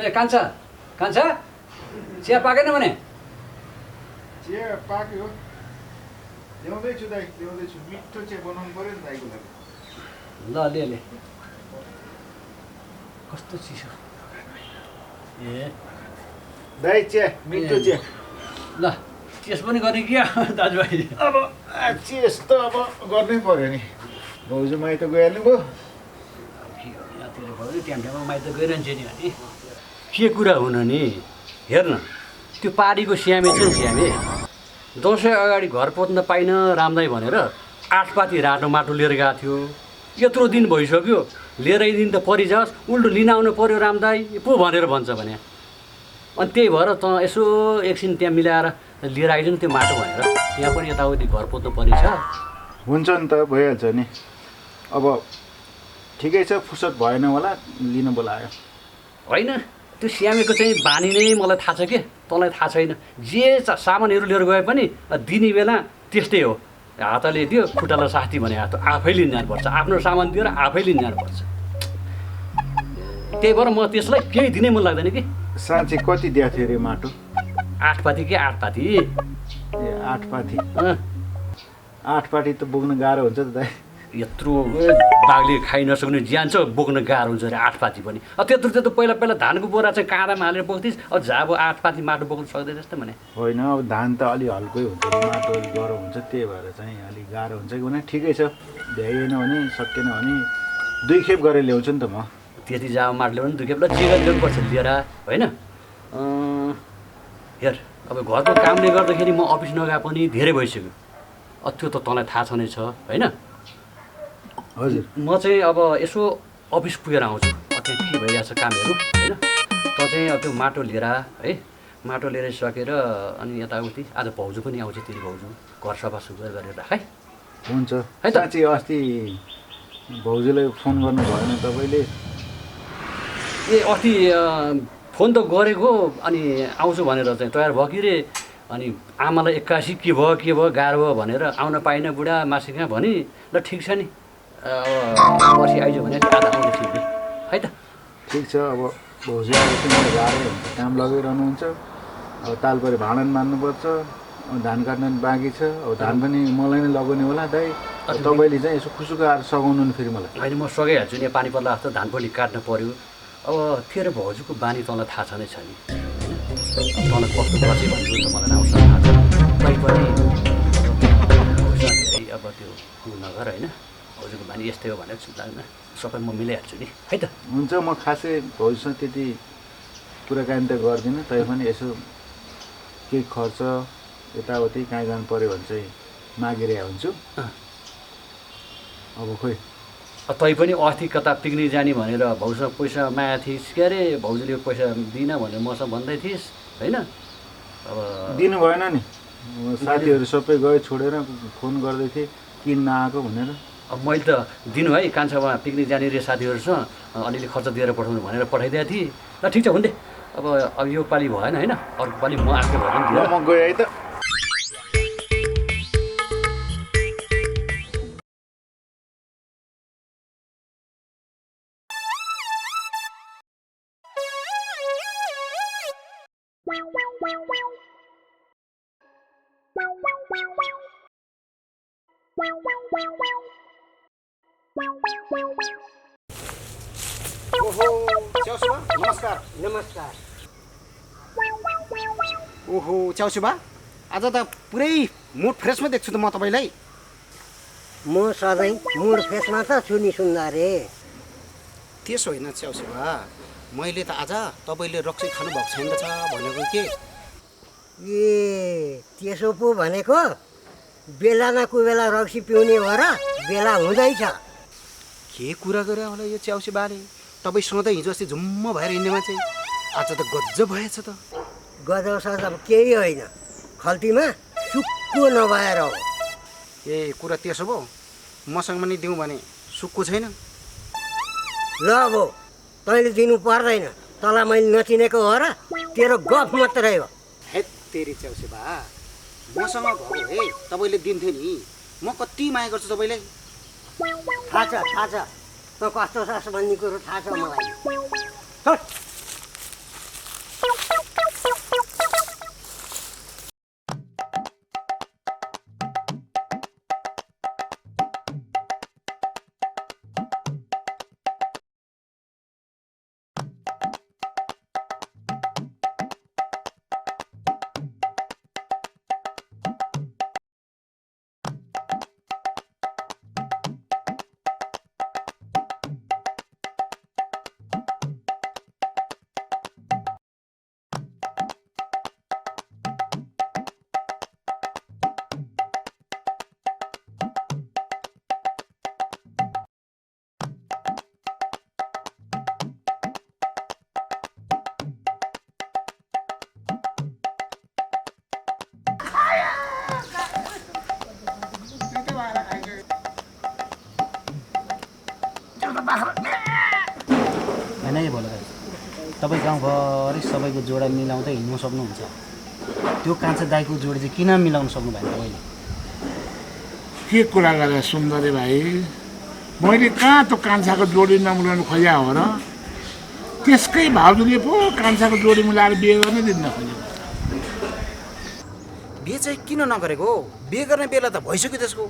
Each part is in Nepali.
ए कान्छा कान्छा चिया पाकेन भने चिया पाक्यो ल्याउँदैछु दाइ ल्याउँदैछु मिठो चिया बनाउनु पर्यो नि दाइको लागि ल ले कस्तो चिसो ए दाइ चिया मिठो चिया ल चियस पनि गर्ने क्या दाजुभाइ अब चियस त अब गर्नै पर्यो नि भाउजू माइत गइहाल्नु भयो त्यहाँ माइत गइरहन्छ नि अनि के कुरा हुन नि हेर्न त्यो पारीको स्यामे छ नि स्यामे दसैँ अगाडि घर पोत्न पाइन रामदाई भनेर 8 पाती रातो माटो लिएर गएको थियो यत्रो दिन भइसक्यो लिएर दिन त परिजाओस् उल्टो लिन आउनु पर्यो रामदाई पो भनेर भन्छ भने अनि त्यही भएर त यसो एकछिन त्यहाँ मिलाएर लिएर आइज नि त्यो माटो भनेर त्यहाँ पनि यताउति घर पोत्नु पर्ने छ हुन्छ नि त भइहाल्छ नि अब ठिकै छ फुर्सद भएन होला लिन बोलायो होइन त्यो स्यामेको चाहिँ बानी नै मलाई थाहा छ के तँलाई थाहा छैन जे सामानहरू लिएर गए पनि दिने बेला त्यस्तै हो हातले दियो खुट्टालाई साथी भने हात आफै लिन जानुपर्छ आफ्नो सामान दिएर आफै लिन जानुपर्छ त्यही भएर म त्यसलाई केही दिनै मन लाग्दैन कि साँच्चै कति दिएको थियो अरे माटो 8 पाती कि 8 पाती ए 8 पाती 8 पाती त बोक्न गाह्रो हुन्छ त दाइ यत्रो बाघले खाइ नसक्ने ज्यान छ बोक्न गाह्रो हुन्छ अरे 8 पाती पनि त्यत्रो त पहिला धानको बोरा चाहिँ काँडामा हालेर बोक्थिस् अब जाब 8 पाती माटो बोक्नु सक्दैन जस्तो भने होइन अब धान त अलि हल्कै हुन्छ माटो अलि गह्रो हुन्छ त्यही भएर चाहिँ अलिक गाह्रो हुन्छ कि भने ठिकै छ भ्याइएन भने सकेन भने 2 खेप गरेर ल्याउँछु नि त म त्यति जाब माटो ल्याउनु 2 खेप ल जे ल्याउनुपर्छ लिएर होइन हेर अब घरको कामले गर्दाखेरि म अफिस नगए पनि धेरै भइसक्यो त्यो त तँलाई थाहा छँदै छ होइन हजुर म चाहिँ अब यसो अफिस पुगेर आउँछु त्यहाँ के भइरहेछ कामहरू होइन त चाहिँ अब त्यो माटो लिएर है माटो लिएर सकेर अनि यताउति आज भाउजू पनि आउँछ तेरि भाउजू घर सफासुग्घर गरेर राख है हुन्छ है त साँच्चै अस्ति भाउजूलाई फोन गर्नु भएन तपाईँले ए अस्ति फोन त गरेको अनि आउँछु भनेर चाहिँ तयार भयो कि रे अनि आमालाई 81 के भयो गाह्रो भयो भनेर आउन पाइन बुढा मासी कहाँ भनी ल ठिक छ नि पर्सि आइज भने आज आउने ठिक है त ठिक छ अब भाउजू आएपछि मलाई गाह्रै हुन्छ काम लगाइरहनुहुन्छ अब तालपरे भाँडा पनि मान्नुपर्छ अब धान काट्न पनि बाँकी छ अब धान पनि मलाई नै लगाउने होला दाइ तपाईँले चाहिँ यसो खुसुको आएर सघाउनु नि फेरि मलाई होइन म सघाइहाल्छु नि पानी पर्ला जस्तो धान पनि काट्नु पर्यो अब तेरो भाउजूको बानी तँलाई थाहा छँदै छ नि तँलाई कस्तो गर्छ भन्नु त मलाई आउँछ थाहा छ तै पनि धेरै अब त्यो नगर होइन भाउजूको बानी यस्तै हो भनेर चिन्ता लाग्दैन सबै म मिलाइहाल्छु नि है त हुन्छ म खासै भाउजूसँग त्यति कुराकानी त गर्दिनँ तै पनि यसो केही खर्च यताउति कहाँ जानु पऱ्यो भने चाहिँ मागिरहेको हुन्छु अब खोइ तै पनि अस्ति कता पिकनिक जाने भनेर भाउजूसँग पैसा माया थिइस् के अरे भाउजूले पैसा दिनँ भनेर मसँग भन्दै थिइस् होइन अब दिनु भएन नि साथीहरू सबै गए छोडेर फोन गर्दै थिएँ किन नआएको भनेर अब मैले त दिनु है कान्छामा पिकनिक जाने रे साथीहरूसँग अलिअलि खर्च दिएर पठाउनु भनेर पठाइदिएको थिएँ ल ठिक छ हुन्थे अब यो पालि भएन होइन अर्को पालि म आफै भएर नि म गएँ है त ओहो च्याउसुबा नमस्कार नमस्कार ओहो च्याउसुबा आज त पुरै मुड फ्रेसमा देख्छु त म तपाईँलाई म सधैँ मुड फ्रेसमा त छु नि सुन्दरे त्यसो होइन च्याउसुबा मैले त आज तपाईँले रक्सी खानुभएको छैन रहेछ भनेको के ए त्यसो पो भनेको बेला न कुबेला रक्सी पिउने हो र बेला हुँदैछ के कुरा गरे होला यो च्याउसुबाले तपाईँ सधैँ हिजो अस्ति झुम्म भएर हिँड्नेमा चाहिँ आज त गजब भएछ त गजब सजब केही होइन खल्तीमा सुक्को नभएर हो ए कुरा त्यसो भयो मसँग पनि दिउँ भने सुक्को छैन ल अब तैँले दिनु पर्दैन तँलाई मैले नचिनेको हो र तेरो गफ मात्रै हो हेत तेरी च्याउसुबा मसँग भयो है तपाईँले दिन्थ्यो नि म कति माया गर्छु तपाईँलाई थाहा छ त कस्तो छ भन्ने कुरो थाहा छ मलाई भएन है भोला दाई। तपाईँ गाउँभरि सबैको जोडा मिलाउँदै हिँड्नु सक्नुहुन्छ, त्यो कान्छा दाईको जोडी चाहिँ किन मिलाउनु सक्नु भएन तपाईँले? के कुरा गरे सुन्दरी भाइ, मैले कहाँ त्यो कान्छाको जोडी नमिलाउनु खोज्या हो र? त्यसकै भाउजूले पो कान्छाको जोडी मिलाएर बिहे गर्नै दिन्न खोजेको। बिहे चाहिँ किन नगरेको? बिहे गर्ने बेला त भइसक्यो त्यसको।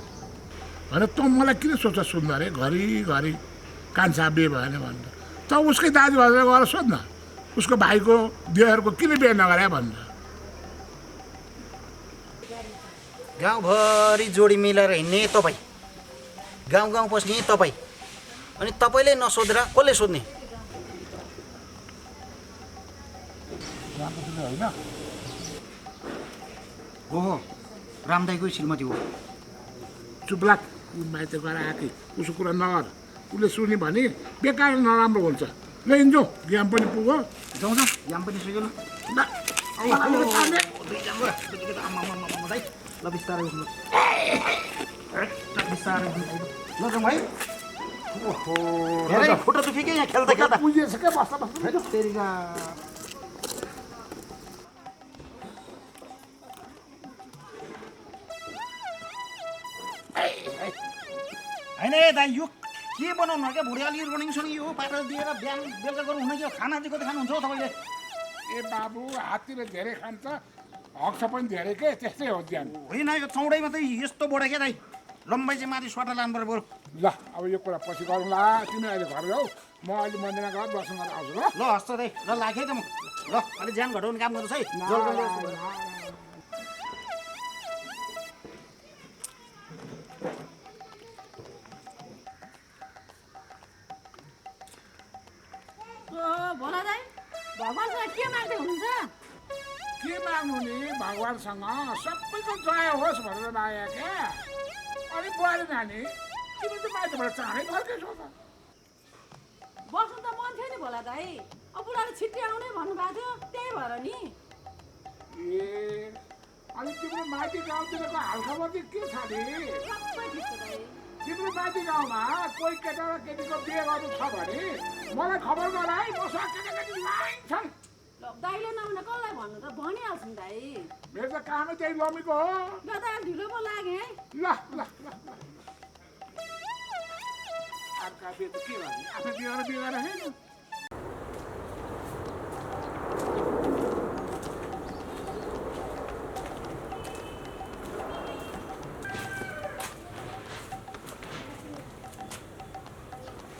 होइन तँ मलाई किन सोध्छ सुन्दरी, घरिघरि कान्छा बिहे भएन भनेर? त उसकै दाजुभाउजूले गएर सोध्न, उसको भाइको बिहेहरूको किन बिहे नगरे भनेर। गाउँभरि जोडी मिलाएर हिँड्ने तपाईँ, गाउँ गाउँ पस्ने तपाईँ, अनि तपाईँले नसोधेर कसले सोध्ने? होइन हो रामदाईकै श्रीमती हो। चुप्लाक माइत गएर आएकी, उसको कुरा नगर। उसले सुन्यो भने बेकार नराम्रो हुन्छ। ल हिँड्छौ, ज्ञान पनि पुग्यो। जाउँ जाउँ, याम पनि सुइगयो ल। ल ल बिस्तारै उठ्नु, बिस्तारै ल जाउँ है। ओहो धेरै खुट्टा दुख्यो क्या यहाँ खेल्दा खेल्दा। बुझिएछ क्या, बस्दा बस्दा तेरिका होइन ए दाइ, यो के बनाउनु क्या? भुँडियाली रनिङसँग यो पारेर दिएर बिहान बेलुका गर्नु हुन कि खाना चाहिँ कति खानुहुन्छ हौ तपाईँले? ए बाबु, हात्तीले धेरै खान्छ, हक्छ पनि धेरै के, त्यस्तै हो ज्ञान। होइन यो चौडाइमा त यस्तो बढ्यो क्या दाइ, लम्बाइ चाहिँ माथि स्वाटा लानु पर्यो बरु। ल अब यो कुरा पछि गरौँला, तिमी अहिले घर जाऊ, म अहिले मन्दिरमा गएर दर्शन गरेर आउँछु। ल ल हस् त दाइ, ल लाग्यो त म। ल अलिक ज्यान घटाउने काम गर्नुहोस् है। भोला दाइ, भगवान्सँग के माग्दै हुनुहुन्छ? के माग्नु नि, भगवान्सँग सबैको जय होस् भनेर मागे क्या। अनि बुहारी नानी, तिमी त माइतबाट चाँडै फर्केछौ त। बस्नु त मन थियो नि भोला दाइ, अब बुढाले छिट्टै आउनै भन्नुभएको थियो, त्यही भएर नि। ए अनि तिम्रो माइती गाउँतिरको हालखबर चाहिँ के छ नि? सबै ठिक छ दाइ। तिम्रो माइती गाउँमा कोही केटा र केटीको बिहे गर्नु छ भने मलाई खबर गर है, मसँग केटाकेटी लाइन छन्। ल दाइले नभने कसलाई भन्नु त, भनिहाल्छु नि दाइ। मेरो त कामै त्यही लमीको हो। ल दाइ ढिलो पो लाग्यो है। ल ल ल अर्का बिहे त के गर्ने, आफै बिहे गरेर होइन।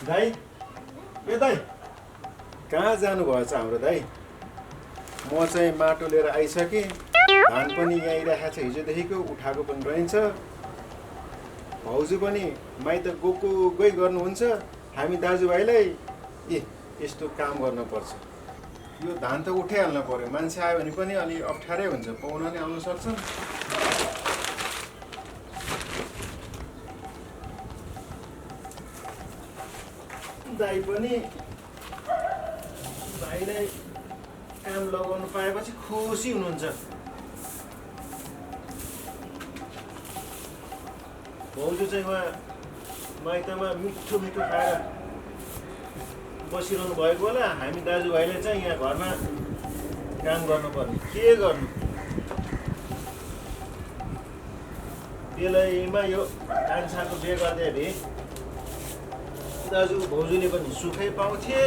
दाइ, ए दाइ, कहाँ जानुभएछ हाम्रो दाइ? म चाहिँ माटो लिएर आइसकेँ, धान पनि यहाँ आइरहेको छ, हिजोदेखिको उठाएको पनि रहन्छ। भाउजू पनि माइत गएको गई गर्नुहुन्छ, हामी दाजुभाइलाई ए यस्तो काम गर्नुपर्छ। यो धान त उठाइहाल्नु पर्यो, मान्छे आयो भने पनि अलि अप्ठ्यारै हुन्छ, पाहुना नै आउनु सक्छन्। दाइ पनि भाइलाई काम लगाउनु पाएपछि खुसी हुनुहुन्छ। भाउजू चाहिँ उहाँ माइतमा मिठो मिठो खाएर बसिरहनु भएको होला, हामी दाजुभाइले चाहिँ यहाँ घरमा काम गर्नुपर्ने। के गर्नु, बेलैमा यो कान्छाको बिहे गर्दाखेरि दाजु भाउजूले पनि सुखै पाउँथे,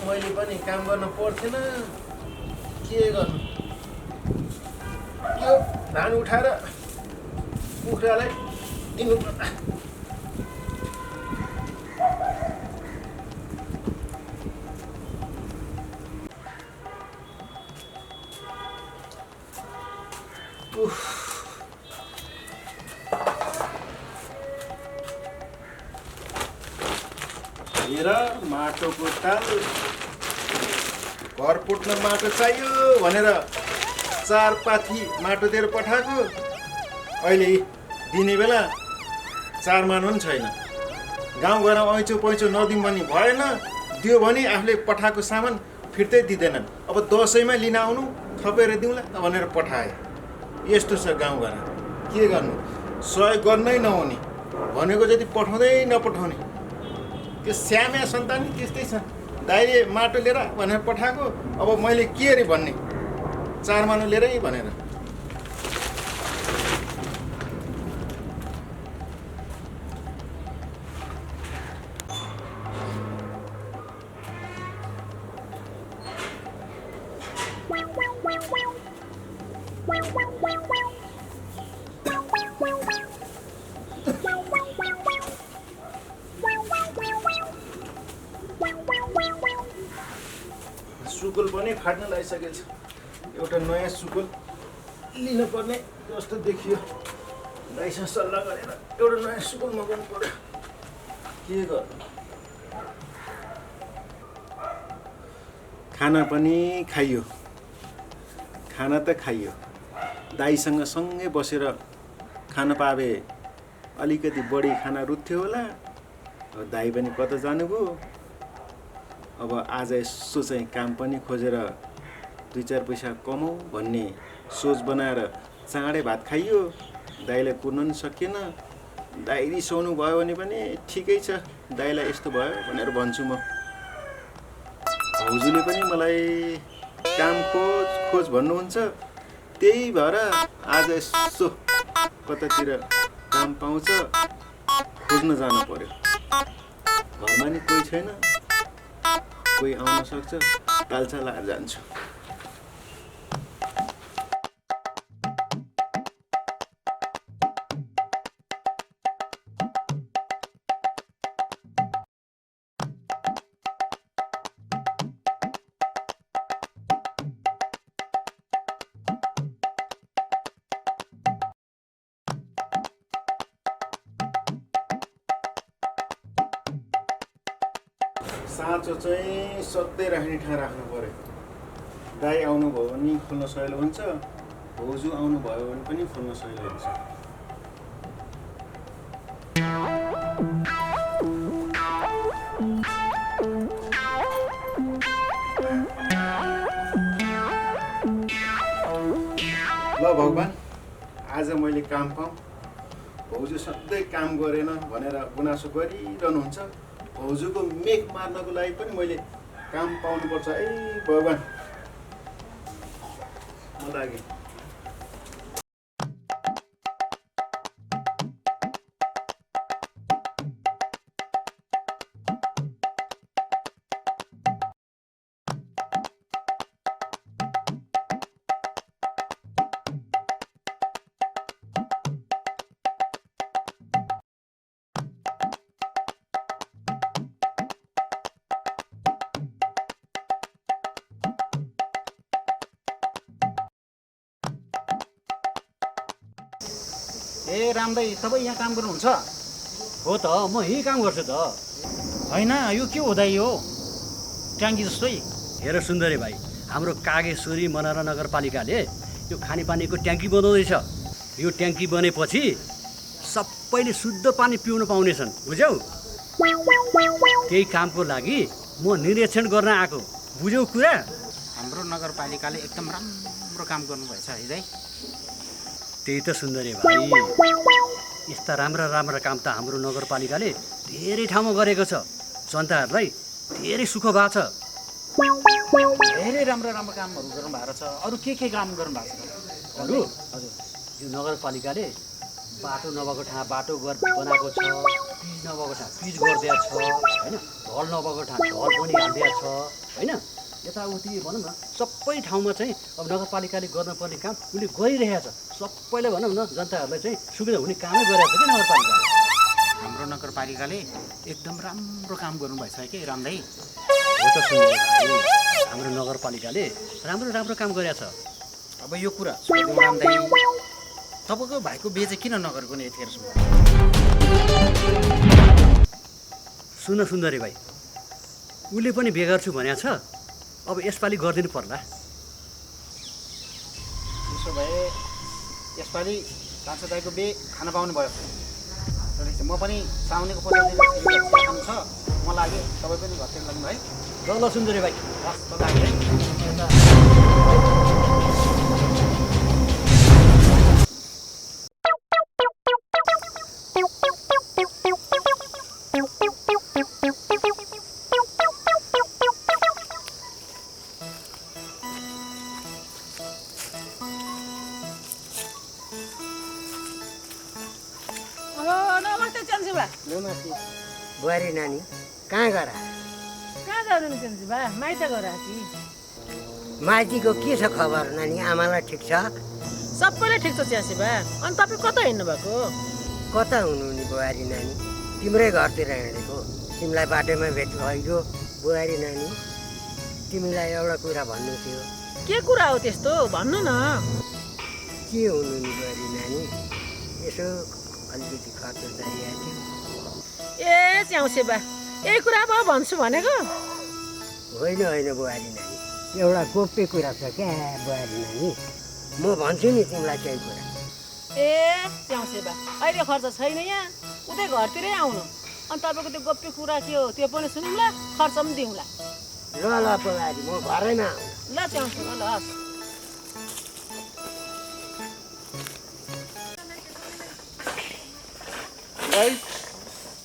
मैले पनि काम गर्न पर्थेन। के गर्नु, यो धान उठाएर कुखुरालाई दिनु पर्ला। हेर माटोको ताल, घर पुट्न माटो चाहियो भनेर 4 पाथी माटो दिएर पठाएको, अहिले दिने बेला 4 मान पनि छैन। गाउँ घर ऐँचो पैँचो नदिउँ भने भएन, दियो भने आफूले पठाएको सामान फिर्तै दिँदैनन्। अब दसैँमा लिन आउनु, थपेर दिउँला भनेर पठाए। यस्तो छ गाउँघर, के गर्नु, सहयोग गर्नै नहुने, भनेको जति पठाउँदै नपठाउने। त्यो स्याम्या सन्तान त्यस्तै छ। दाइले माटो लिएर भनेर पठाएको, अब मैले के अरे भन्ने, 4 मानु लिएरै भनेर। सुकुल पनि फाट्न लागिसकेको छ। एउटा नयाँ सुकुल लिनुपर्ने जस्तो देखियो। दाइसँग सल्लाह गरेर एउटा नयाँ सुकुल मगाउनु पर्यो। के गर्नु? खाना पनि खाइयो, खाना त खाइयो। दाइसँग सँगै बसेर खान पाए अलिकति बढी खाना रुथ्यो होला। अब दाइ पनि कता जानुभयो। अब आज यसो चाहिँ काम पनि खोजेर 2-4 पैसा कमाऊ भन्ने सोच बनाएर चाँडै भात खाइयो। दाइलाई कुर्न पनि सकिएन। दाइ रिसाउनु भयो भने पनि ठिकै छ, दाइलाई यस्तो भयो भनेर भन्छु म। भाउजूले पनि मलाई काम खोज भन्नुहुन्छ। त्यही भएर आज यसो कतातिर काम पाउँछ खोज्न जानु पर्यो। घरमा नि कोही छैन, कोही आउन सक्छ, तालचा लाएर जान्छु। साँचो चाहिँ सधैँ राख्ने ठाउँ राख्नु पर्यो। दाइ आउनुभयो भने खोल्न सजिलो हुन्छ, भाउजू आउनुभयो भने पनि खोल्न सजिलो हुन्छ। ल भगवान्, आज मैले काम पाऊँ। भाउजू सधैँ काम गरेन भनेर गुनासो गरिरहनुहुन्छ। भाउजूको मेक मार्नको लागि पनि मैले काम पाउनुपर्छ है भगवान्। म लागि ए राम दाई, तपाईँ यहाँ काम गर्नुहुन्छ? हो त, म यहीँ काम गर्छु त। होइन, यो के हो दाइ? हो ट्याङ्की जस्तै। हेर सुन्दरी भाइ, हाम्रो कागेश्वरी मनरा नगरपालिकाले यो खानेपानीको ट्याङ्की बनाउँदैछ। यो ट्याङ्की बनेपछि सबैले शुद्ध पानी पिउन पाउनेछन्, बुझ्यौ? त्यही कामको लागि म निरीक्षण गर्न आएको, बुझ्यौ कुरा? हाम्रो नगरपालिकाले एकदम राम्रो काम गर्नुभएछ है दाइ। त्यही त सुन्दरी भाइ, यस्ता राम्रा काम त हाम्रो नगरपालिकाले धेरै ठाउँमा गरेको छ। जनताहरूलाई धेरै सुख भएको छ। धेरै राम्रो कामहरू गर्नुभएको छ। अरू के काम गर्नुभएको छ? अरू हजुर, यो नगरपालिकाले बाटो नभएको ठाउँ बाटो बनाएको छ, पिच नभएको ठाउँ पिच गरिदिएको छ, होइन? ढल नभएको ठाउँ ढल पनि हालिदिएको छ, होइन? यताउति भनौँ न, सबै ठाउँमा चाहिँ अब नगरपालिकाले गर्नुपर्ने काम उसले गरिरहेछ। सबैले भनौँ न, जनताहरूलाई चाहिँ सुविधा हुने कामै गरिरहेको छ कि नगरपालिकाले। हाम्रो नगरपालिकाले एकदम राम्रो काम गर्नुभएछ कि राम दाइ। हो त सुन्दरी भाइ, हाम्रो नगरपालिकाले राम्रो काम गरेछ। अब यो कुरा छोडिदिउँ राम दाइ, तपाईँको भाइको बिहे चाहिँ किन नगरेको नि यतिखेरसम्म? सुन सुन्दरी भाइ, उसले पनि बिहे गर्छु भनेको छ। अब यसपालि गरिदिनु पर्ला। त्यसो भए यसपालि कान्छो दाइको बिहे खान पाउनु भयो। म पनि साउनेको 50 दिन काम छ, म लाग्यो, तपाईँ पनि घरतिर लाग्नु है। ल सुन्दरी भाइ, हस् त लाग्यो है। हो माथि बुहारी नानी कहाँ गएर कहाँ जानु नि केन्जी बा माइत गएर कि माइतीको के छ खबर नानी आमालाई ठिक छ सबैले ठिक छ च्यासी बा अनि तपाईँ कता हिँड्नु भएको कता हुनु नि बुहारी नानी तिम्रै घरतिर हिँडेको तिमीलाई बाटोमा भेट भइगयो बुहारी नानी तिमीलाई एउटा कुरा भन्नु थियो के कुरा हो त्यस्तो भन्नु न के हुनु नि बुहारी नानी यसो अलिकति खर्च चाहिएको थियो ए च्याउसे बा यही कुरा म भन्छु भनेको होइन होइन बुहारी नानी एउटा गोप्य कुरा छ क्या बुहारी नानी म भन्छु नि तिमीलाई केही कुरा ए च्याउसे बा अहिले खर्च छैन यहाँ उतै घरतिरै आउनु अनि तपाईँको त्यो गोप्य कुरा के हो त्यो पनि सुनौँला खर्च पनि दिउँला ल ल बुहारी म घरैमा आउनु ल च्याउसे बा ल हस् दाइ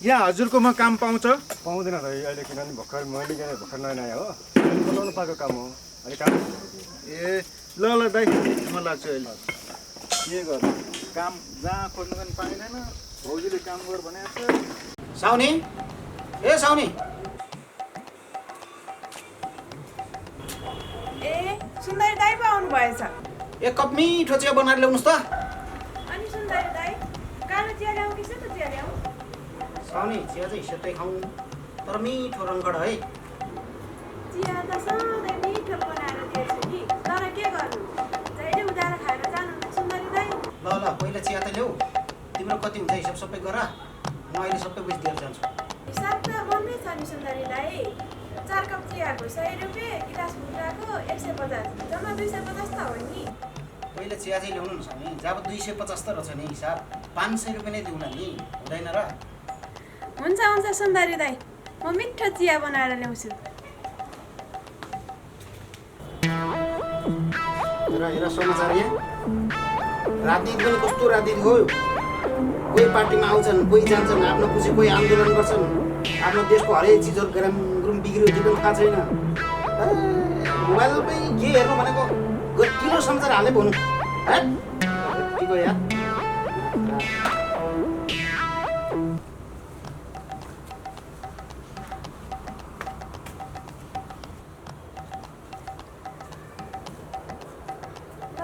यहाँ हजुरकोमा काम पाउँछ पाउँदैन दाइ अहिले किनभने भर्खर मैले भर्खर नयाँ नयाँ हो बनाउनु पाएको काम हो अहिले काम ए ल ल दाइ म लाग्छु अहिले के गर्नु काम जहाँ खोज्नु पनि पाइँदैन भौजूले काम गर भनेको छ साउनी ए साउनी ए सुन्दरी दाइ पो आउनु भएछ एक कप मिठो चिया बनाएर ल्याउनुहोस् त अनि सुन्दरी दाइ कालो चिया ल्याउँ कि सेतो चिया ल्याउँ साउनी चिया चाहिँ सेतै खाउँ तर मिठो रङ्गड है चिया त सधैँ मिठो बनाएर दिएछु कि तर के गर्नु जहिले उधारो खाएर जानुहुन्न सुन्दरी दाइ ल ल पहिला चिया त ल्याऊ तिम्रो कति हुन्छ हिसाब सबै गर म अहिले सबै पैसा दिएर जान्छु हिसाब त बन्दै छ नि सुन्दरी दाइ 4 कप चियाको 100 रुपियाँ गिलास भुटाको 150 जम्मा 250 त हो नि पहिला चिया चाहिँ ल्याउनु न साउनी जब 250 त रहेछ नि हिसाब 500 रुपियाँ नै दिउँला नि हुँदैन र हुन्छ हुन्छ सुन्दरी दाइ म मिठो चिया बनाएर ल्याउँछु हेर समाचार यहाँ राजनीति पनि कस्तो राजनीति हो कोही पार्टीमा आउँछन् कोही जान्छन् आफ्नो पछि कोही आन्दोलन गर्छन् आफ्नो देशको हरेक चिजहरू गरम गुरुम बिग्रियो त्यो पनि थाहा छैन मोबाइलमै के हेर्नु भनेको किलो समाचार हालेको हुनु है यतिको यार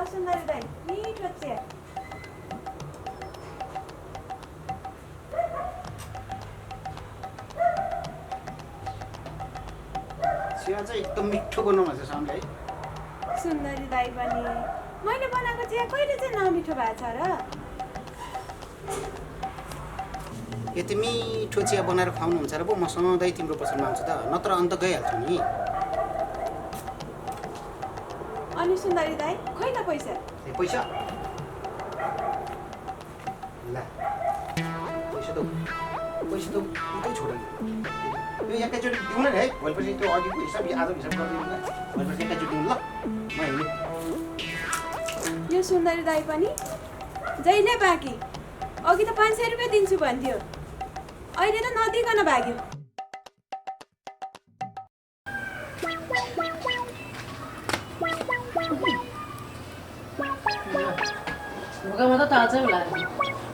सुन्दरी दाइ मिठो चिया चिया चाहिँ एकदम मिठो बनाउनु छ सामले है सुन्दरी दाइ पनि मैले बनाएको चिया कहिले चाहिँ नमिठो भएको छ र यति मिठो चिया बनाएर खुवाउनुहुन्छ र पो म सधैँ तिम्रो पसलमा आउँछु त नत्र अन्त गइहाल्छु नि अनि सुन्दरी दाइ खोइ त पैसा ए पैसा ल पैसा दौ उतै छोड यो एकैचोटि दिउँ न है भोलिपछि त्यो अघिको हिसाब आजको हिसाब गरिदिउँ न भोलिपछि एकैचोटि दिउँ ल म हिँड्नु यो सुन्दरी दाइ पनि जहिले बाँकी अघि त 500 रुपियाँ दिन्छु भन्थ्यो अहिले त नदिकन भाग्यो भोगामा त ताल्छै होला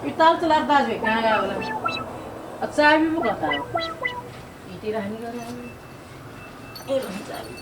यो ताल चलाएर दाजु कहाँ गयो होला चाबी पो कता हो हिँडी राख्ने गरे ए चाबी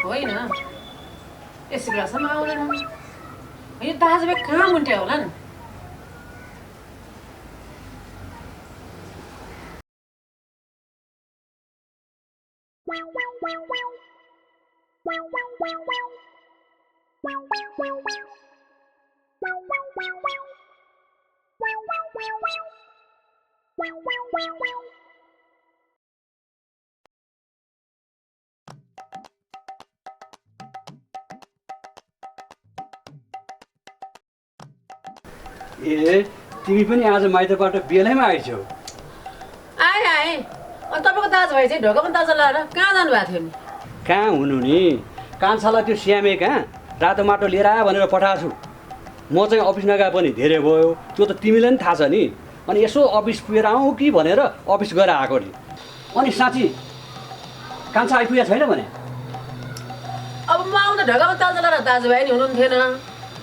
होइन यस बेलासम्म आउँदैन यो दाजुभाइ कहाँ मुन्ट्या होला नि ए तिमी पनि आज माइतबाट बेलैमा आइछौ आएँ अनि तपाईँको दाजुभाइ चाहिँ ढोका पनि दाजु लाएर कहाँ जानुभएको थियो नि कहाँ हुनु नि कान्छालाई त्यो स्यामे कहाँ रातो माटो लिएर आ भनेर पठाएको छु म चाहिँ अफिस नगए पनि धेरै भयो त्यो त तिमीलाई पनि थाहा छ नि अनि यसो अफिस पुगेर आउँ कि भनेर अफिस गएर आएको नि अनि साँच्ची कान्छा आइपुगेको छैन भने अब म आउँदा ढगामा ताल चलाएर दाजुभाइ नि हुनुहुन्थेन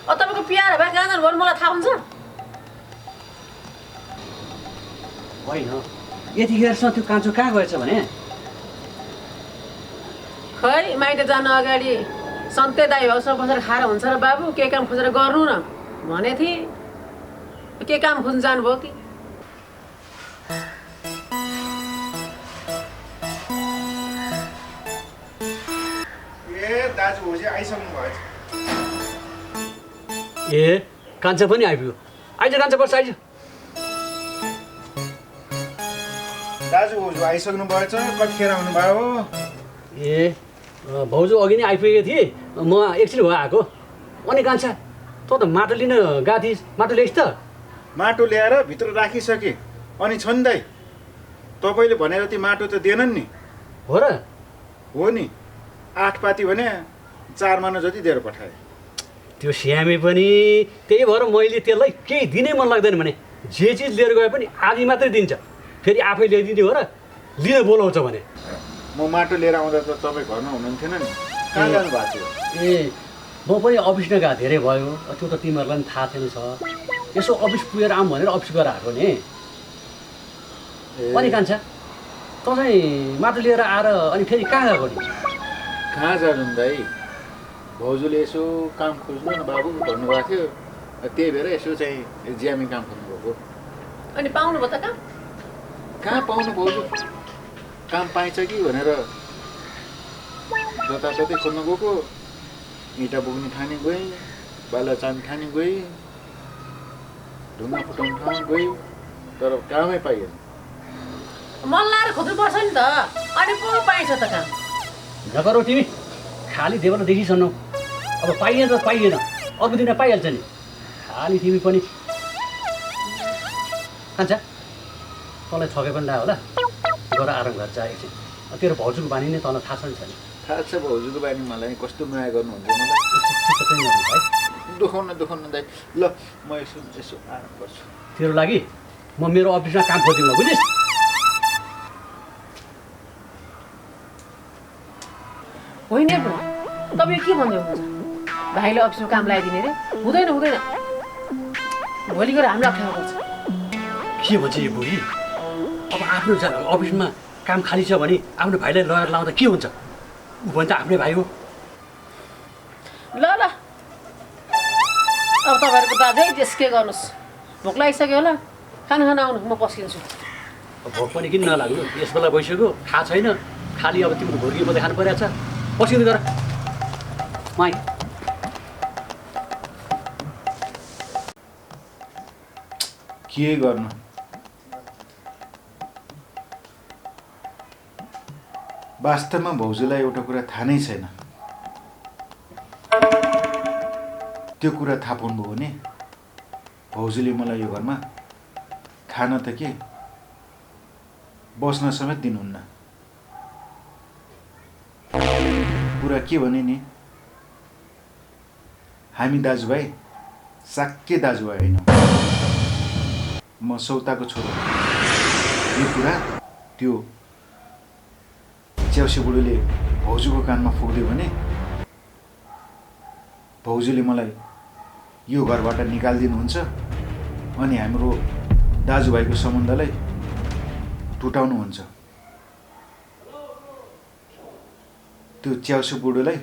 अब तपाईँको प्यार भए कहाँ जानु भन्नु मलाई थाहा हुन्छ होइन यतिखेरसम्म त्यो कान्छो कहाँ गएछ भने खै माइत जानु अगाडि सन्ते दाई भाउसँग बसेर खाएर हुन्छ र बाबु के काम खोजेर गर्नु न भने थिएँ के काम खोज्नु जानुभयो कि दाजु भोजी आइसक्नु भएछ ए कान्छा पनि आइपुग्यो आइज कान्छा बस आइज दाजु भोजु आइसक्नु भएछ कतिखेर आउनुभयो ए भाउजू अघि नै आइपुगेको थिएँ म एकछिन भयो आएको अनि कान्छा तँ त माटो लिन गएको थिइस् माटो ल्याइस् त माटो ल्याएर भित्र राखिसके अनि छ नि दाइ तपाईँले भने जति माटो त दिएनन् नि हो र हो नि 8 पाती भने 4 मानो जति दिएर पठाए त्यो स्यामे पनि त्यही भएर मैले त्यसलाई केही दिनै मन लाग्दैन भने जे चिज लिएर गए पनि आधी मात्रै दिन्छ फेरि आफै ल्याइदिने हो र लिन बोलाउँछ भने म माटो लिएर आउँदा त तपाईँ घरमा हुनुहुन्थेन नि कहाँ जानु भएको थियो ए म पनि अफिस नगएको धेरै भयो त्यो त तिमीहरूलाई पनि थाहा थिएन छ यसो अफिस पुगेर आऊँ भनेर अफिस गएर आएको नि अनि कान्छा तँ चाहिँ माटो लिएर आएर अनि फेरि कहाँ गएको नि कहाँ जानु दाइ भाउजूले यसो काम खोज्नु न बाबु भन्नुभएको थियो त्यही भएर यसो चाहिँ ज्यामी काम खोज्नुभएको अनि पाउनु भयो त काम कहाँ पाउनु भाउजू काम पाइन्छ कि भनेर जताततै खोज्नु गएको इँटा बोक्ने ठानी गएँ बाला चाम्ने ठानी गएँ ढुङ्गा फुटाउने ठाउँ गएँ तर कामै पाइएन मन लाएर खोज्नुपर्छ नि त अनि पो पाइन्छ त काम नगरौ तिमी खाली देवल देखिसन्नौ अब पाइएन त पाइएन अर्को दिन पाइहाल्छ नि खाली तिमी पनि कान्छा तँलाई छके पनि ला होला गएर आराम गर्छ एकछिन तेरो भाउजूको बानी नै तँलाई थाहा छ नि छैन थाहा छ भाउजूको बानी मलाई कस्तो माया गर्नुहुन्छ मलाई चित्त पनि नहुनु भाइ दुखाउन दाइ ल म यसो आराम गर्छु तेरो लागि म मेरो अफिसमा काम खोजिदिउँला बुझिस् होइन तपाईँ के भन्दै हुनुहुन्छ भाइले अफिसमा काम लगाइदिने रे हुँदैन भोलि गएर हाम्रो अप्ठ्यारो पर्छ के भन्छ यो बुढी अब आफ्नो अफिसमा काम खाली छ भने आफ्नो भाइलाई लगेर लाउँदा के हुन्छ ऊ भन्छ आफ्नै भाइ हो ल अब तपाईँहरूको दाजु त्यसकै गर्नुहोस् भोक लागिसक्यो होला खाना आउनु म पस्किन्छु भोक पनि किन नलाग्नु यस बेला भइसक्यो थाहा छैन खालि अब तिम्रो भुर्गी मात्रै खानु परिरहेको छ पसिनु गर माइ के गर्नु वास्तवमा भाउजूलाई एउटा कुरा थाहा नै छैन त्यो कुरा थाहा पाउनुभयो भने भाउजूले मलाई यो घरमा खान त के बस्न समेत दिनुहुन्न कुरा के भने नि हामी दाजुभाइ साक्कै दाजुभाइ होइनौँ म सौताको छोरो यो कुरा त्यो च्याउसे बुढोले भाउजूको कानमा फुक्दियो भने भाउजूले मलाई यो घरबाट निकालिदिनुहुन्छ अनि हाम्रो दाजुभाइको सम्बन्धलाई टुटाउनुहुन्छ त्यो च्याउसे बुढोलाई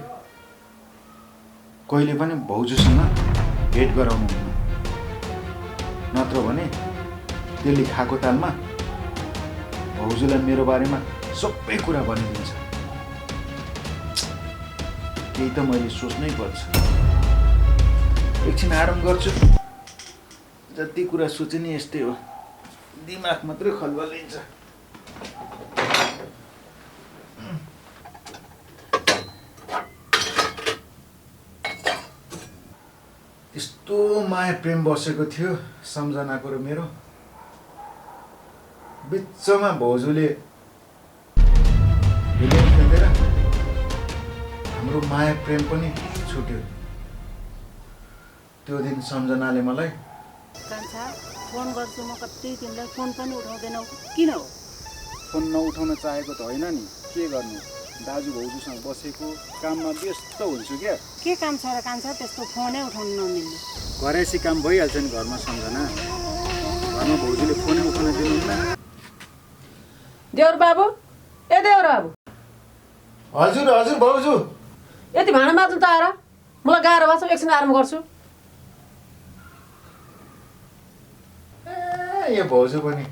कहिले पनि भाउजूसँग भेट गराउनुहुन्न नत्र भने त्यसले खाएको तालमा भाउजूलाई मेरो बारेमा सबै कुरा भनिदिन्छ केही त मैले सोच्नै पर्छ एकछिन आराम गर्छु जति कुरा सोचे नि यस्तै हो दिमाग मात्रै खलबलिन्छ यस्तो माया प्रेम बसेको थियो सम्झनाको र मेरो बिचमा भाउजूले भिडियो खेलेर हाम्रो माया प्रेम पनि छुट्यो। त्यो दिन सम्झनाले मलाई कान्छा फोन गर्छु म कति तिमीलाई फोन पनि उठाउँदैनौ किन हो? फोन नउठाउन चाहेको त होइन नि, के गर्नु, दाजु भाउजूसँग बसेको काममा व्यस्त हुन्छु क्या। के काम छ र कान्छा त्यस्तो फोनै उठाउनु नमिल्ने? घरेसी काम भइहाल्छ नि घरमा, सम्झना। घरमा भाउजूले फोनै उठाउन दिनुहुन्न। देउर बाबु, ए देउर बाबु, हजुर हजुर भाउजू। यति भाँडा माझ्नु त आएर मलाई गाह्रो भएको छ, एकछिन आराम गर्छु। यो भाउजू पनि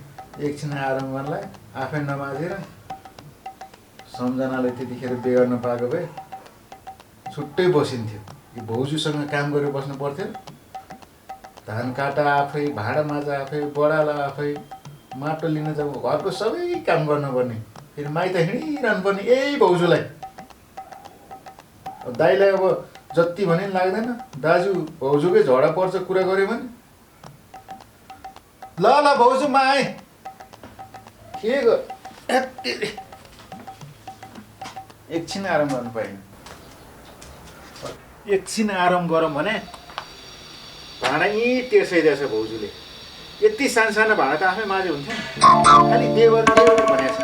एकछिन आराम गर्नलाई आफै नमाजेर सम्झनाले त्यतिखेर बिगार्न पाएको भए छुट्टै बसिन्थ्यो। यो भाउजूसँग काम गरेर बस्नु पर्थ्यो। धान काटा आफै, भाँडा माझा आफै, बडाला आफै, माटो लिन जाऊ, घरको सबै काम गर्नुपर्ने, फेरि माइत हिँडिरहनु पर्ने यही भाउजूलाई। दाइलाई अब जति भने पनि लाग्दैन, दाजु भाउजूकै झगडा पर्छ कुरा गऱ्यो भने। ल ल भाउजू म आएँ। के एकछिन आराम गर्नु पाएन। एकछिन आराम गरौँ भने भाँडा यहीँ तेर्साइदिएछ भाउजूले। यति सानो सानो भाँडा त आफै माझे हुन्थ्यो नि, खालि देवर देवर भनेको छ।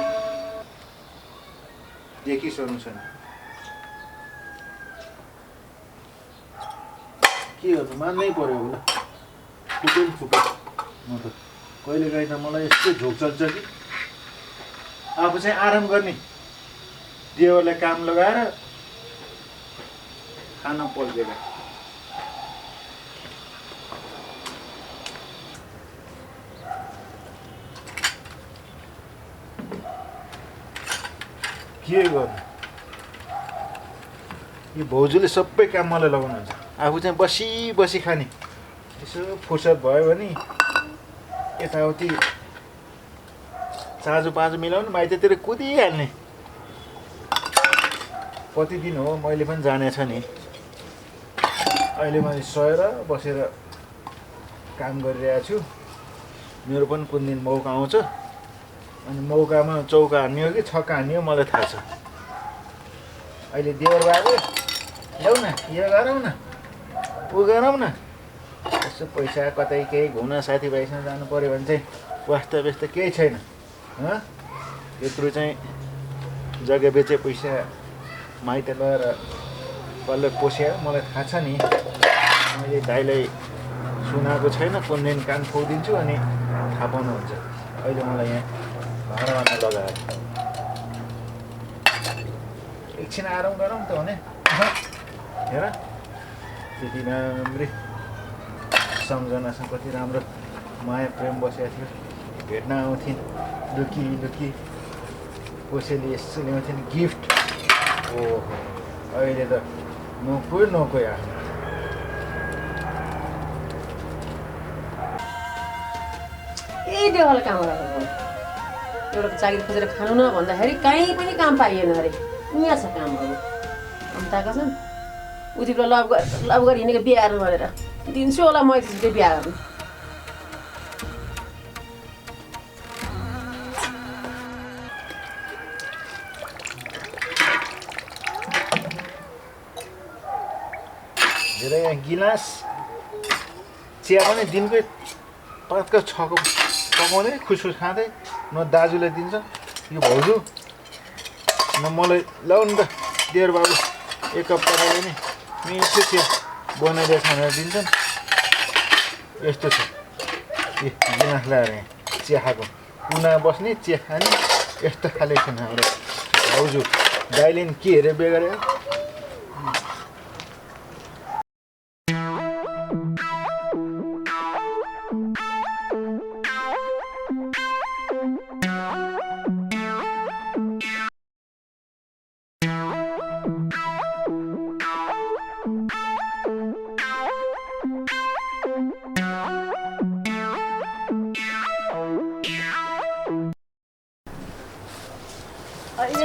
देखिसक्नु छैन के गर्नु, मान्नै पर्यो होला। फुट्यो नि फुट्यो। म त कहिलेकाहीँ त मलाई यस्तो झोक चल्छ कि आफू चाहिँ आराम गर्ने, देवरलाई काम लगाएर खाना पल्केर। के गर्नु, यो भाउजूले सबै काम मलाई लगाउनुहुन्छ, आफू चाहिँ बसी बसी खाने। यसो फुर्सद भयो भने यताउति चाँजो पाँजो मिलाउनु, माइततिर कुदिहाल्ने। प्रतिदिन हो, मैले पनि जानेछ नि। अहिले मैले सहेर बसेर काम गरिरहेको छु। मेरो पनि कुन दिन मौका आउँछ, अनि मौकामा चौका हान्ने हो कि छक्का हान्ने हो मलाई थाहा छ। अहिले देवर बाबु ल्याउ न, यो गरौँ न, ऊ गरौँ न। यसो पैसा कतै केही घुम्न साथीभाइसँग जानु पऱ्यो भने चाहिँ वास्ता व्यस्त केही छैन। यत्रो चाहिँ जग्गा बेचे पैसा माइत गएर कसले पोस्यो मलाई थाहा छ नि। मैले दाइलाई सुनाएको छैन, कुन दिन कान फुदिन्छु अनि थाहा पाउनुहुन्छ। अहिले मलाई यहाँ भाँडामा लगाएर एकछिन आराम गरौँ त भने। हेर त्यति राम्रै सम्झनासँग कति राम्रो माया प्रेम बसेको थियो। भेट्न आउँथिन् लुकी लुकी, कसैले यसो ल्याउँथिन् गिफ्ट। ओहो अहिले त नकोही नकोही आफ्नो। यही देवाले काम गरेको एउटा चाकरी खोजेर खानु न भन्दाखेरि कहीँ पनि काम पाइएन अरे। यहाँ छ कामहरू अन्ताका छन्। उतिको लभ गरी हिँडेको बिहा गर्नु भनेर दिन्छु होला म छिटै बिहा गर्नु। धेरै यहाँ गिलास चिया पनि दिनकै 5 कप 6 कप पकाउँदै खुसखुस खाँदै, न दाजुलाई दिन्छ यो भाउजू, न मलाई। ल्याउ नि त देवर बाबु, 1 कप पकाएर नि मिठो चिया बनाइदिएर खानेर दिन्छन्। यस्तो छ गिलास ल्याएर यहाँ चिया खाएको, कुना बस्ने चिया खाने, यस्तो खाले छन् हाम्रो भाउजू। दाइले नि के हेरेर बेगरे।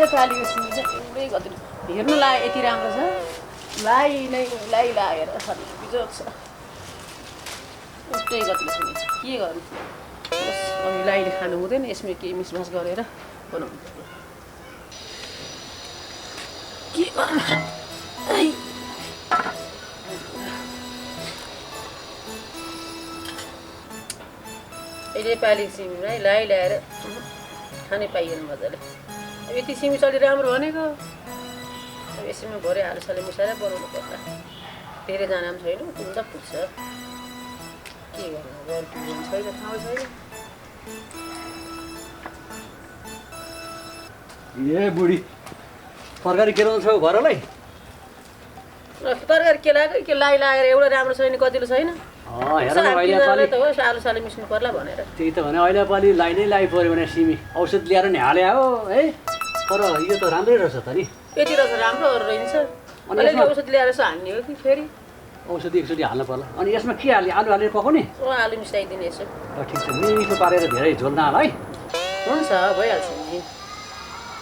पालिको सुन्नु चाहिँ एउटै गति हेर्नु लाग्यो यति राम्रो छ। लाई लागेर बिजोग छ, एउटै गतिले सुनिन्छ। के गर्नु, अनि लाइले खानु हुँदैन, यसमा केही मिसमास गरेर बनाउनु पर्यो। के गर्नु अहिले पाली सिमीलाई ल्याएर खानै पाइएन मजाले। अब यति सिमी चलि राम्रो भनेको अब यसैमा भरे आलुसाले मिसाएर बनाउनु पर्ला। धेरैजना पनि छैन कुन त पुग्छ के गर्नु छैन ठाउँ छैन। ए बुढी तरकारी के लाउँछौ घरलाई? तरकारी के लाग्यो के लागेर एउटा राम्रो छैन कतिले छैन। हेर न अहिले पालि त हो आलुसाले मिस्नु पर्ला भनेर। त्यही त भने अहिले पालि लाइ नै लाइ पऱ्यो भने सिमी औषध ल्याएर नि हाले हो है। तर यो त राम्रै रहेछ त नि। यति रहेछ राम्रो रहन्छ। अलिअलि औषध ल्याएर यसो हाल्ने हो कि फेरि औषधि एकचोटि हाल्नु पर्ला। अनि यसमा के हाल्ने? आलु हालेर पकाउने? आलु मिसाइदिने यसो। ठिक छ मिठो पारेर धेरै झोल नहाल है। हुन्छ भइहाल्छ नि।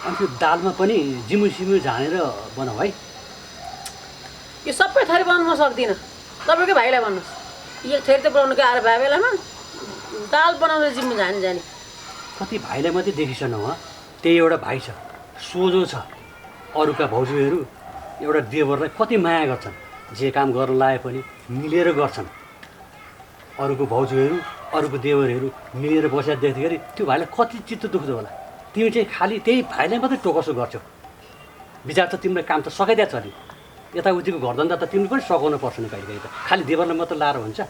अनि त्यो दालमा पनि जिमु सिमु झानेर बनाऊ है। यो सबै थरी बनाउनु म सक्दिनँ। तपाईँकै भाइलाई भन्नुहोस्। एक थरी त बनाउनु गाह्रो भयो बेलामा दाल बनाउने जिम्मे जाने कति भाइलाई मात्रै देखिसक्नु हो। त्यही एउटा भाइ छ सोझो छ। अरूका भाउजूहरू एउटा देवरलाई कति माया गर्छन्। जे काम गर्न लाए पनि मिलेर गर्छन्। अरूको भाउजूहरू अरूको देवरहरू मिलेर बसेर देख्दाखेरि त्यो भाइलाई कति चित्त दुख्दो होला। तिमी चाहिँ खालि त्यही भाइलाई मात्रै टोकसो गर्छौ। विचार त तिमीलाई काम त सकाइदिया छ नि। यताउतिको घरधन्दा त तिमीले पनि सघाउनु पर्छ नि कहिले कहिले त। खालि देवरलाई मात्र लाएर हुन्छ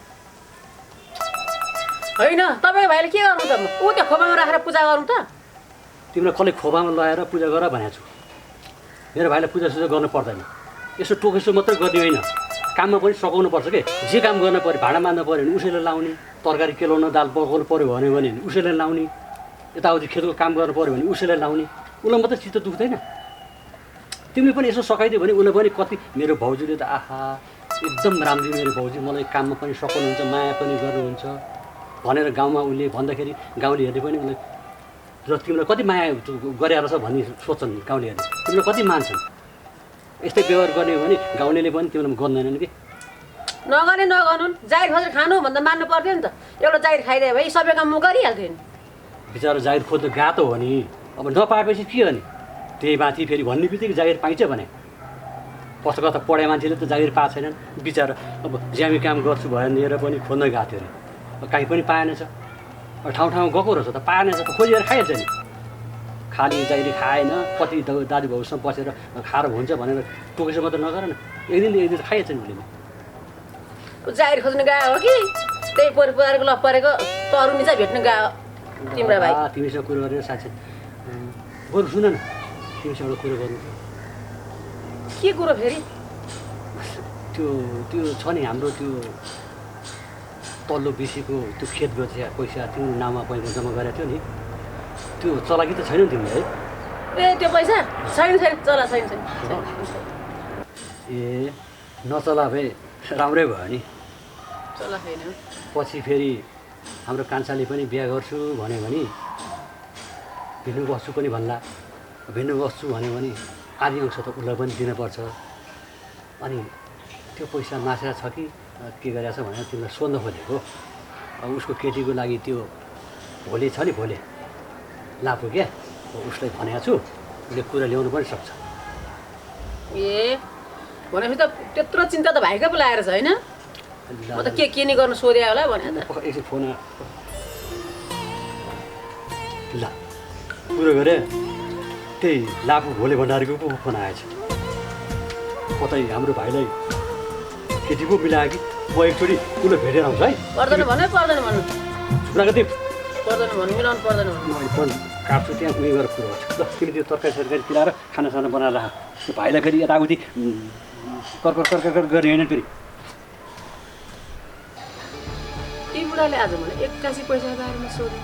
होइन। तपाईँको भाइले के गर्नु त? ऊ त्यो खोपामा राखेर पूजा गर्नु त? तिमीलाई कसले खोपामा लगाएर पूजा गर भनेको छु। मेरो भाइलाई पूजासुजा गर्नु पर्दैन। यसो टोकेसो मात्रै गर्ने होइन काममा पनि सघाउनु पर्छ के। जे काम गर्न पऱ्यो भाँडा मान्नु पऱ्यो भने उसैले लाउने। तरकारी केलाउन दाल पकाउनु पऱ्यो भने उसैले लाउने। यताउति खेतको काम गर्नु पऱ्यो भने उसैले लाउने। उसलाई मात्रै चित्त दुख्दैन? तिमीले पनि यसो सघाइदियो भने उसलाई पनि कति मेरो भाउजूले त आहा एकदम राम्रो मेरो भाउजू मलाई काममा पनि सघाउनुहुन्छ माया पनि गर्नुहुन्छ भनेर गाउँमा उसले भन्दाखेरि गाउँलेहरूले पनि उसलाई र तिमीलाई कति माया गरे रहेछ भन्ने सोच्छन् गाउँलेहरूले। तिमीलाई कति मान्छन्। यस्तै व्यवहार गर्ने हो भने गाउँलेले पनि तिमीलाई गर्दैनन् कि। नगर्नु जाहिर खोजेर खानु भन्दा मान्नु पर्थ्यो नि त। एउटा जाहिर खाइदियो भए सबै काम म गरिहाल्थेँ नि। बिचरा जाहिर खोज्नु गातो हो नि। अब नपाएपछि के हो नि। त्यही माथि फेरि भन्ने बित्तिकै जागिर पाइन्छ भने कस्तो कता पढाइ मान्छेले त जागिर पाएको छैनन्। बिचरा अब ज्यामी काम गर्छु भनेर पनि खोज्न गएको थियो अरे कहीँ पनि पाएनछ। ठाउँ ठाउँ गएको रहेछ त पाएनछ त खोजेर खाइहाल्छ नि। खालि जागिर खाएन कति दाजुभाउसँग बसेर खाएर हुन्छ भनेर टोकेसो मात्र नगर न। एक दिन खाइहाल्छ नि उसले। जाहिर खोज्नु गएको हो कि त्यही परिवारको लप परेको तरुनी चाहिँ भेट्नु गयो तिम्रो भाइ। तिमीसँग कुरो गरेर साँच्चै बरु सुन न तिमीसँग एउटा कुरो गर्नु। के कुरो फेरि? त्यो छ नि हाम्रो त्यो तल्लो बेसीको त्यो खेत पैसा तिम्रो नाममा पैसा जम्मा गरेको थियो नि। त्यो चलाकी त छैन तिमीले है? ए त्यो पैसा छैन चला छैन। ए नचला भए राम्रै भयो नि। चला छैन। पछि फेरि हाम्रो कान्छाले पनि बिहा गर्छु भन्यो भने भिन्नु बस्छु पनि भन्ला। भिन्नु बस्छु भन्यो भने आधी अंश त उसलाई पनि दिनुपर्छ। अनि त्यो पैसा नासेर छ कि के गरेछ भनेर तिमीलाई सोध्न खोजेको। अब उसको केटीको लागि त्यो भोलि छ नि भोलि लापो क्या उसलाई भनेको छु। उसले कुरा ल्याउनु पनि सक्छ। ए भनेपछि त त्यत्रो चिन्ता त भाइकै पो लागेर छ होइन? म त के नि गर्नु सोधे होला भने त एकछिन फोन ल कुरो गरे त्यही लापो भोले भण्डारीको पो फोन आएछ। कतै हाम्रो भाइलाई केटी पो मिलायो कि म एकचोटि उसलाई भेटेर आउँछु है। पर्दैन भन्नु झुक्राको त्यो पर्दैन भन्नु मिलाउनु पर्दैन भन्नु। म फोन काट्छु त्यहाँ उयो गरेर कुरो गर्छु। ल तिमी त्यो तरकारी सरकारी तिलाएर खानासाना बनाएर राख। त्यो भाइलाई फेरि यताउति कर्कर गर्ने होइन फेरि। यी बुढाले आज मलाई 81 पैसाको बारेमा सोधे।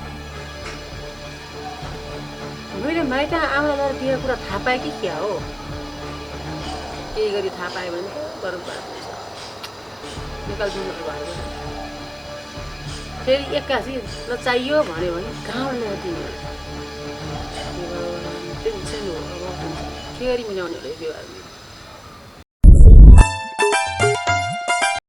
मैले माइत आमालाई दिएको कुरा थाहा पाएँ कि क्या हो? केही गरी थाहा पाएँ भने गरौँ पर्छ निकाल्दिनु भयो। फेरि 81 ल चाहियो भन्यो भने कहाँबाट ल्याइदिनु? टेन्सन हो अब के गरी मिलाउने होला यो व्यवहारमा।